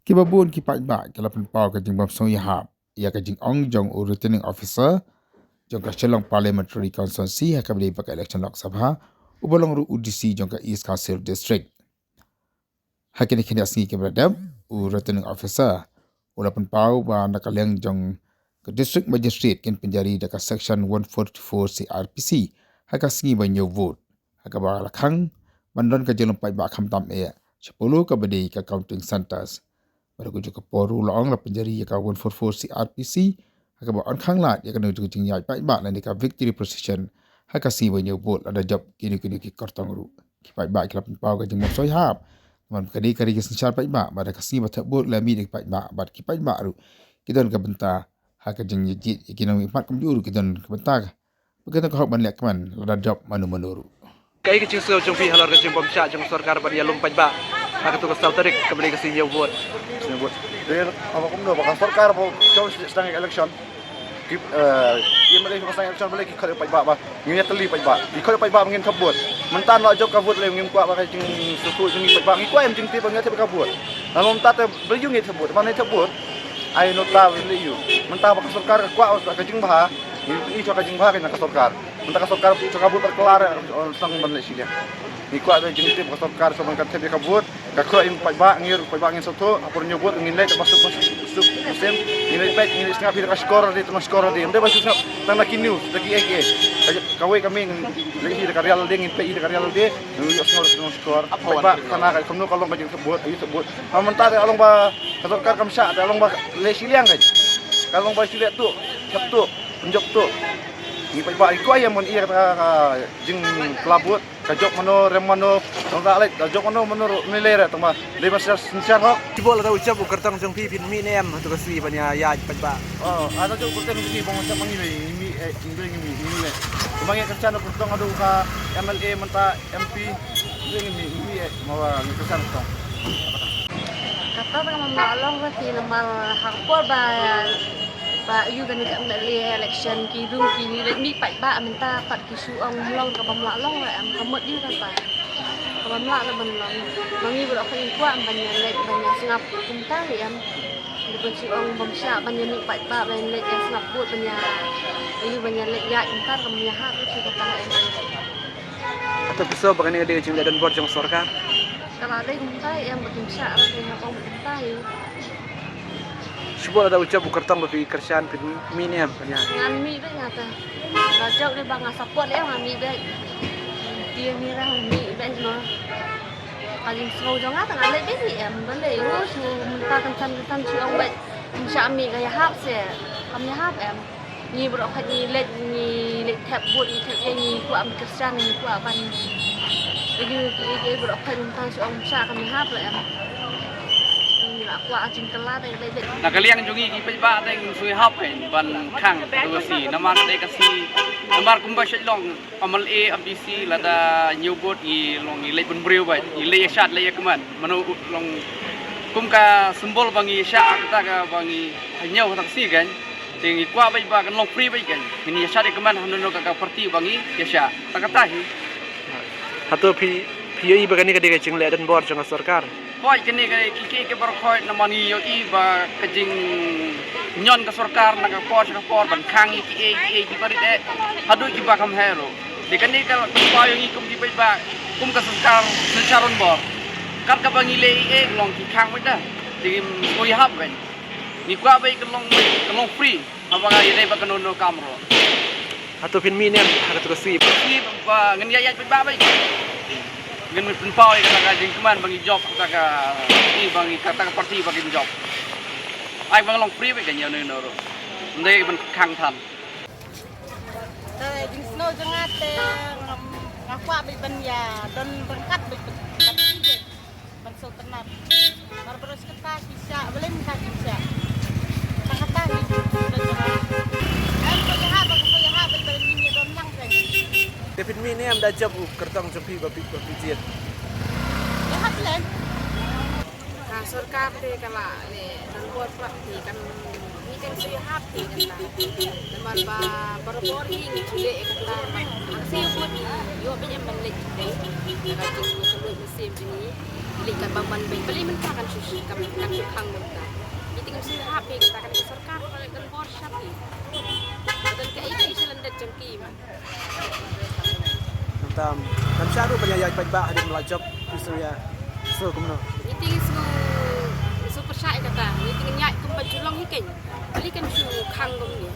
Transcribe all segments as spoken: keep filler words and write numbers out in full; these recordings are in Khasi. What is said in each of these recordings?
Kiba bun ki paidbah ki la pynpaw ka jingbym sngewtynnad ïa ka jingong jong u Returning Officer jong ka Shillong Parliamentary Constituency ha kaba dei bad ka election Lok Sabha, uba long ruh u D C jong ka East Khasi Hills District. Ha kine ki khyndiat sngi kiba la dep, u Returning Officer u la pynpaw ba na ka liang jong ka District Magistrate kin pynjari da ka Section one forty-four C R P C ha ka sngi ba ñiew vote, ha kaba la khang ban don ka jinglong paidbah khamtam eh sha Polo kaba dei ka counting centres. Bad ha kajuh ka por ruh la ong la pynjari ïa ka one forty-four C R P C, ha kaba yn khang lad ïa kano ka jingïaid paidbah lane ka victory procession ha ka sngi ba ñiew vote lada jop kino kino ki kyrtong ruh. Ki paidbah ki la pynpaw ka jingbym sngewtynnad namar ka dei ka ri ka synshar paidbah, bad ha ka sngi ba thep vote la mih da ki paidbah, bad ki paidbah ruh ki don ka bynta ha ka jingïaid ïa ki nongmihkhmat, kumjuh ruh ki don ka bynta, ba ki don ka hok ban leh kmen lada jop mano mano ruh. Kaei ka jingsngew jong phi halor ka jingbymshah jong ka sorkar ban ïalum paidbah ha kato ka saw tarik kaba dei ka sngi ñiew vote? Sngi ñiew vote. Dei haba kumno ba ka sorkar ba jong sdang election, ki, eh, ki ma dei ba sdang election ba lei ki khot ïa paidbah ba ngin ïatylli paidbah, ki khot ïa paidbah ba ngin thep vote. Mynta la jop ka vote lei, ngim kwah ba ka jingsngewthuh jong ngi paidbah, ngi kwah ïa ka jingtip ba ngin thep ka vote. Namar mynta te ba ïoh ngi thep vote, ba ngi thep vote, ai nota ba lei ïoh. Mynta ba ka sorkar ka kwah ka jingbha, ngi ïoh ka jingbha ka na ka sorkar. Mynta ka sorkar ka vote ba klar, eh, sdang ban leh shiliang. Ngi kwah da jingtip ka sorkar sdang ban ka thep ïa ka vote. Ka khot ïa paidbah, ngi ruh paidbah ngin sngewthuh, ha por ñiew vote ngin leit ba suk ba suk ba suk ba sem, ngin leit peit, ngin leit sngap hi da ka shkor de, tang shkor de. Ym dei ba shu sngap tang na ki news, da ki A K A. Ka, kawei ka mei ngin leit hi da ka real de, ngin peit hi da ka real de, ngin ïoh sngap da ka shkor. Paidbah tang na ka kumno ka long ka jingthep vote, aïu thep vote. Ha mynta te ka long ba ka sorkar kam shah, te ka long ba leh shiliang ka. Ka long ba shu leh tuh, thep tuh, pynjop tuh. Ngi paidbah ngi kwah ïa mon ïa ka, ka jingkylla vote. Ka jop mano, rem mano, tang da leit, ka jop mano, mano ruh, ngi lei re, tang ba dei ba synshar, synshar hok. Shibun lada u jop u kyrtong jong phi, phin mih ne em ha kato ka sngi ban ïa, ïa paidbah? Oh, lada jop u kyrtong jong phi, bang u jop ma ngi lei, ngi mih, eh, ngi lei, ngi mih, ngi lei. Tang ba ngi kyrshan u kyrtong haduh ka M L A mynta M P, ngi lei, ngi mih, ngi mih, eh, ma ba ngi kyrshan u kyrtong. Kata ka mam la long re phi namar ha ka por ba Ba ïoh kane ka M L A election ki rung ki leit mih paidbah mynta pat ki shu ong ym long, ka bym lah long re em, ka mut ïoh kata. Ka bym lah re ban long. Ma ngi baroh ngi kwah ban ïa leit ban ïa sngap kumta re em. Dei ban shu ong bym shah ban ïa mih paidbah ban leit ïa sngap vote ban ïa, ïoh ban ïa leit ïaid kumta ka bym ïa hap ïa kata em. Kato phi sngew ba kane ka dei ka jingleh donbor jong sorkar? Ka la dei kumta em, ba kim shah re dei nga ong kumta ïa. Shibun lada u jop u kyrtong ba phi kyrshan phin mih ne em? Ngan mih beit nga te. Lada jop dei ba nga support em nga mih beit. Te ngi ra mih beit no. Ka jingsngew jong nga te nga leit beit mih em. Balei u shu mynta kynsan kynsan shu ong beit. Ym shah mih ka ïahap se. Kam ïahap em. Ngi baroh ngi leit, ngi leit thep vote, ngi thep ïa, ngi kwah ban kyrshan, ngi kwah ban ïa ki, ki, ki baroh ngi tang shu ong ym shah, kam ïahap re em. Ngi la kwah jingkylla de leit, leit. Na ka liang jong ngi ki paidbah te ngim shu ïahap em ban khang kato ka sngi namar ka dei ka sngi, namar kumba shu long M L A, M P C, lada ñiew vote ngi long ngi leit bun briew beit, ngi leit ïa shad leit ïa kmen. Mano long kum ka symbol ba ngi ïa shad kata kaba ngi ñiew kata ka sngi kan. Te ngi kwah beit ba kan long free beit kan. Ngin ïa shad ïa kmen hangno hangno ka, ka party ba ngi ïa shad. Ta kata hi. Hato phi, phi ïohi ba kane ka dei ka jingleh donbor jong ka sorkar? Hooid, kane ka dei ki, ki, ki baroh hooid namar ngi ïohi ba ka jingñion ka sorkar na ka por sha ka por ban khang ïa ki, eh, ki, eh, ki barit eh. Haduh kiba kham heh ruh. Te kane ka la pynpaw ïa ngi kum ki paidbah, kum ka sorkar, sorkar donbor. Kat kaba ngi leh eh, eh, long ki khang beit da. Te ngim sngewthuh ïahap kan. Ngi kwah beit ka long, ka long free. Haba nga ïa dei ba kano kano kam ruh. Hato phin mih ne em ha kato ka sngi? Sngi ba ngin ïa ïaid paidbah beit. Ngin pynpaw ïa kata ka jingkmen ba ngi jop kata ka, ïa ba ngi kata ka party ba ngin jop. Ai ba long free beit ka ñiew ne no ruh. Ym dei ban khang than. Te jingsngew jong nga te nga, nga kwah beit ban ïa don ryngkat beit ban, ban sngewtynnat. Mar baroh shi katta ki shah, balei mynta kim shah? Tang katta hi. Em, ko ïahap, ko ïahap beit ban ngin ïa don lang seh. Te phin mih ne em da jop u kyrtong jong phi ba phi, ba phi jied? Ïahap lem. Ka sorkar te ka la leh donbor prah te kan, ngi kan shu ïahap te kan ta. Namar ba barabor hi ngi shu leh ïa kata, namar hangta shu vote ngi ïoh beit em ban leit te. Ka jingkyrkhu mynsiem jong ngi. Lei ka bam ban beng, balei mynta kan shu, kan, kan shu khang mynta. Iti ngam shu hap beng kata kan ka sorkar, kan bor shap hi. Don kaei kaei sha lyndet jong ki man. Mynta ngam shah ruh ban ïaid paidbah hadien ba la jop, ki sngew ïa, sngew kumno. Iti ngi sngew, sngew pyrshah ïa kata. Iti ngi ïaid kumba ju long hi kein. Balei kan shu khang kumne.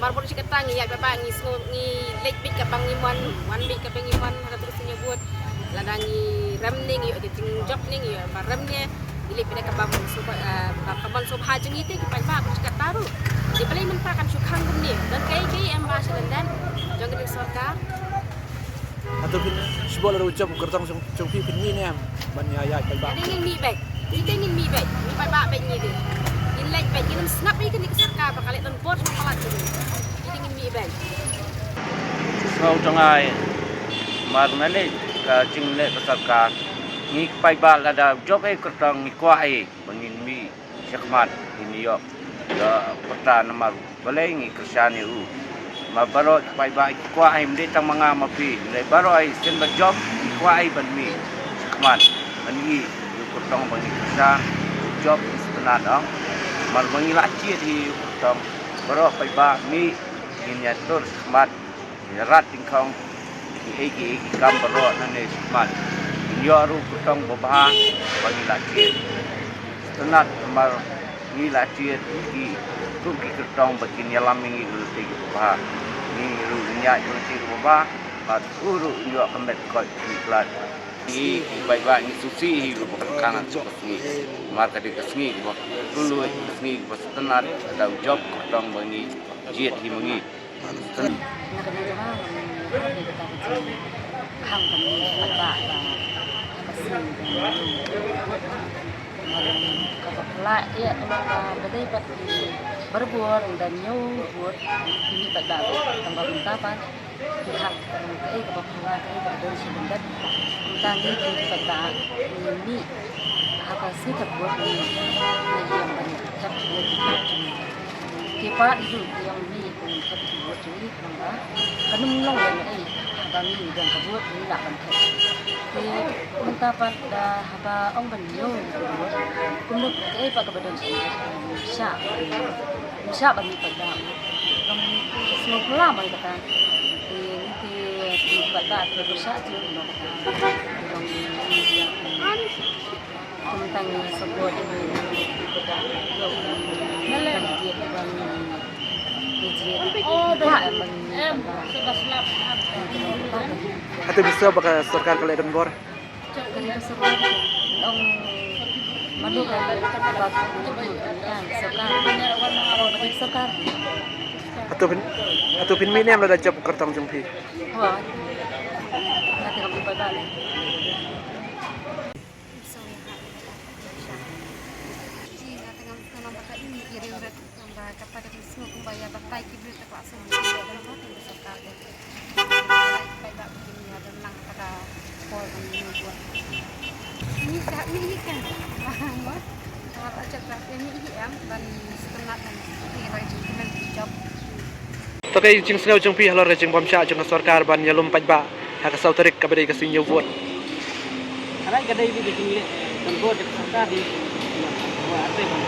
Mar bor shi katta ngi ïaid paidbah ngi sngew ngi leit beit kaba ngi mon, wan beit kaba ngi mon ha katu ka sngi vote. Lada ngi rem ne ngi ïoh ka jingjop ne ngi ïoh ba rem ne ngi leit beit kaba mon sngewbha, eh, ba ka mon sngewbha jong ngi te ki paidbah bor shi katta ruh. Te balei mynta kan shu khang kumne. Don kaei kaei em ba sha lyndet jong kane ka sorkar. Hato phin, shibun la ruh jop u kyrtong jong, jong phi phin mih ne em ban ïa, ïaid paidbah? Ite ngin mih beit. Ite ngin mih beit. Mih paidbah beit ngi dei. Ngin leit beit, ngin ym sngap ïa kane ka sorkar ba ka leh donbor sha palat jong ngi. Ite ngin mih beit. Sngewthuh jong nga, mar nga leit ka jingleh ka sorkar, ngi paidbah lada jop ei kyrtong ngi kwah ei ba ngin mih shakhmat, ngin ïoh, ïoh pyrta namar balei ngi kyrshan ïa u. Namar baroh ki paidbah ki kwah hi, ym dei tang ma nga ma phi, ym dei, baroh hi sien ba jop ki kwah hi ban mih shakhmat ban ïoh ïa u kyrtong ba ngi kyrshan, u jop u sngewtynnat ong. Namar ba ngi la jied hi u kyrtong, baroh paidbah mih, ngin ïatur shakhmat, ïa rat dyngkhong kiei kiei ki kam baroh nangne shakhmat. Ngin ïoh ruh u kyrtong babha ba ngi la jied. Sngewtynnat namar ngi la jied ki, kum ki kyrtong ba kin ïalam ïa ngi da lynti kaba bha. Ngi ruh ngin ïaid da lynti kaba bha bad u ruh un ïoh ka met ka koit ka jingkhlaiñ. Ngi ki paidbah ngi sngewsih hi ruh ba kan khang ha ka sngi. Namar ka dei ka sngi kaba kylluid, ka sngi kaba sngewtynnat, da u jop kyrtong ba ngi jied hi ma ngi. Nga kynmaw jong nga, nga kynmaw kata ka jingkhang kane ka paidbah ba ka sngi ba ngi ïoh. Nga kynmaw kaba phylla ïa ka long ba ka dei pat ki barabor da ñiew vote ki mih paidbah tang ba mynta pat ki khang ka long kaei kaba phylla kaei kaba don shi lyndet. Mynta ngi ki paidbah ngi mih ha ka sngi ka vote ngi ïa ban thep ïa ki vote jong ngi. Ki paidbah ruh ki ïa mih ban thep ki vote jong ngi. Nang ba kan ym long lehnohei haba ngi don ka vote ngi lah ban thep. Te mynta pat da haba ong ban ñiew ïa ka vote, kumno kaei pat kaba don sha, ym shah, ym shah ban mih paidbah. Long sngewphylla ban kata. Te ngi te paidbah te pyrshah jur ban kata. Long Kumta ngi support ïa ngi. Hato phi sngew ba ka sorkar ka leh donbor? Ka dei ka sorkar ong malu ka ba ka sorkar. Ong ka dei sorkar. Hato phin, hato phin mih ne em lada jop kyrtong jong phi? Hooid. Nga te ngam ïoh paidbah. Sorry, ha. Ji, nga te ngam, ngam ba ka ïohi ïa ki riew rit, ngam ba kata ka jingsngew kumba ïa batai ki briew te ka la sngewsih ïa ka sorkar te. Paidbah ba kin ïa don lang kata ka por ban ïa buh. Ni ka ni ka. Ba mo. Ka la jop ka ni hi em ban sngewtynnat ban ïa ka jingkmen jop. To kaei ka jingsngew jong phi halor ka jingbymshah jong ka sorkar ban ïalum paidbah ha ka saw tarik kaba dei ka sngi ñiew vote? Ka dei ka dei ka jingleh donbor jong ka sorkar hi. Wa ate ban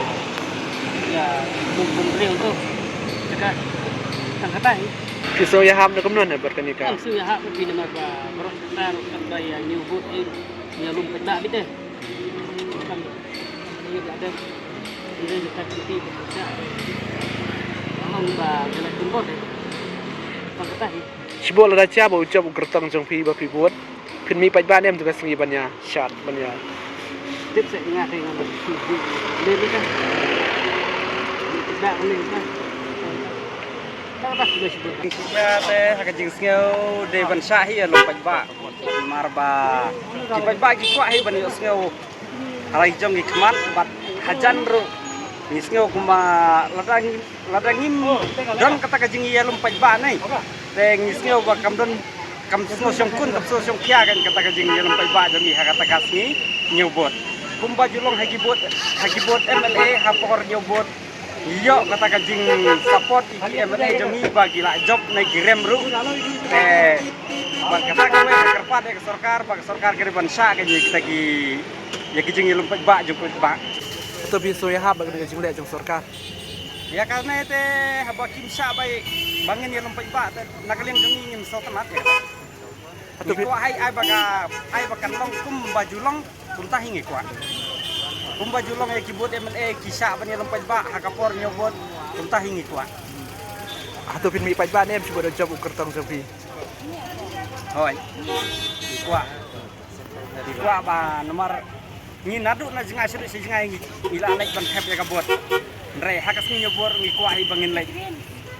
ïa bun bun briew to. Jaka tang kata hi. Phi sngew ïahap ne kumno ne bad kane ka? Phi sngew ïahap phi namar ba baroh sorkar kaba ïa ñiew vote hi ïalum paidbah beit te. Shibun lada jia ba u jop u kyrtong jong phi ba phi vote, phin mih paidbah ne em tu ka sngi ban ïa shad ban ïa. Tip se nga te nga ba phi vote ne em ka. Paidbah ne em ka. Ka ba phi shibun. Te ha ka jingsngew dei ban shah hi ïalum paidbah. Mar ba ki paidbah ki kwah hi ban ïohsngew ha la ki jong ki khmat bad hajan ruh ngi sngew kumba lada ngi, lada ngim don kata ka jingïalum paidbah ne. Te ngi sngew ba kam don, kam sngew shongkun, kam sngew shongkhia kan kata ka jingïalum paidbah jong ngi ha kata ka sngi ñiew vote. Kumba ju long ha ki vote, ha ki vote M L A ha por ñiew vote. Ïoh kata ka jingsupport ïa ki M L A jong ngi ba ki la jop ne ki rem ruh. Te bad kata kawei ka kyrpad ïa ka sorkar ba ka sorkar ka dei ban shah kane kita ki Ïa ki jingïalum paidbah jong paidbah. Hato phi sngewhap bad kane ka jingleh jong sorkar? Ïa kane te haba kim shah ba ngin ïalum paidbah te na ka liang jong ngi ngim sngewtynnat ïa kata. Hato phi kwah ai, ai ba ka, ai ba kan long kumba ju long, kumta hi ngi kwah. Kumba ju long ïa ki vote M L A ki shah ban ïalum paidbah ha ka por ñiew vote, kumta hi ngi kwah. Hato phin mih paidbah ne em shuwa ban jop u kyrtong jong phi? Hooid. Ngi kwah. Ngi kwah ba namar ngi naduh na jngai sha jngai ngi, ngi la leit ban thep ïa ka vote. Hynrei ha ka sngi ñiew vote ngi kwah hi ba ngin leit,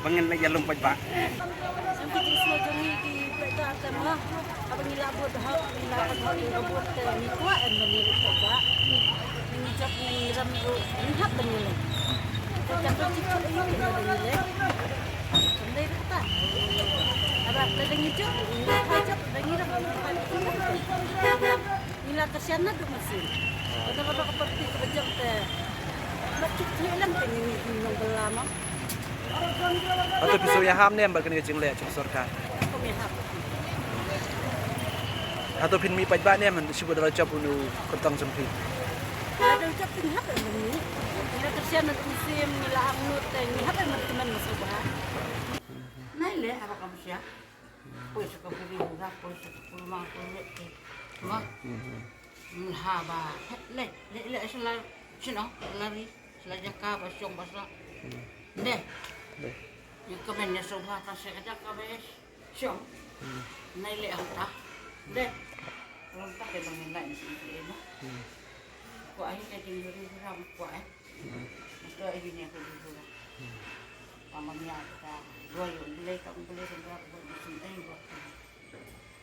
ba ngin leit ïalum paidbah. Ngi jingsngew jong ngi ki paidbah te mo. Haba ngi la vote hok, ngi la vote hok ïa ka vote te ngi kwah em ba ngi leit paidbah. Ngi jop ngi rem ruh ngi hap ba ngi leit. Te jan ba ngi jop ngi leit. Kam dei ruh kata. Haba lada ngi jop, ngi la jop, lada ngi rem, ngi la kyrshan naduh mynsiem. Kata kata ka parti kaba jop te. Ba kit kit lang te ngi ngi nong bela mo. Hato phi sngewhap ne em bad kane ka jingleh jong sorkar? Kam ïahap. Hato phin mih paidbah ne em shuwa ban jop une u kyrtong jong phi? Lada u jop te ngi hap em mih. Ngi la kyrshan naduh mynsiem, ngi la angnud te ngi hap em kmen shuwa. Nai leh haba kam shah. Poi sha ka buri hura, poi sha ka pulmang, poi leh te. Mo. Mlha ba leh leh leh sha la shnong, sha la ri, sha la jaka ba shong ba sah. Deh. Ïa kmen ïa sngewbha tang sha ka jaka ba ïa shong. Nai leh hangta. Deh. Rum ta te ba ngin lait ni sha ri mo. Kwah hi ka jingburi hura kwah eh. Ka ïa ne ka buri hura. Ka ma nia ka dua ïa u Blei ka u Blei ka dua ka buri sum ei ba.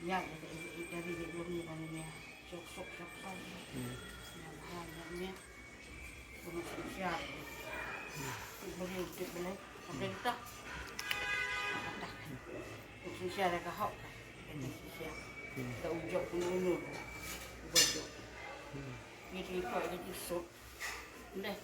Nia ka ïa ka ri ïa u ni ba nia. Sok sok sok sok. Nia ha nia nia. Ko ma sum sia. Ti buri ti Blei. Ka Blei ta. Ka ta. Ko sum sia ka hok. Ka sum sia. Ka u jok ko nu nu. Ko jok. Ni ti ko ka ti sok. Deh.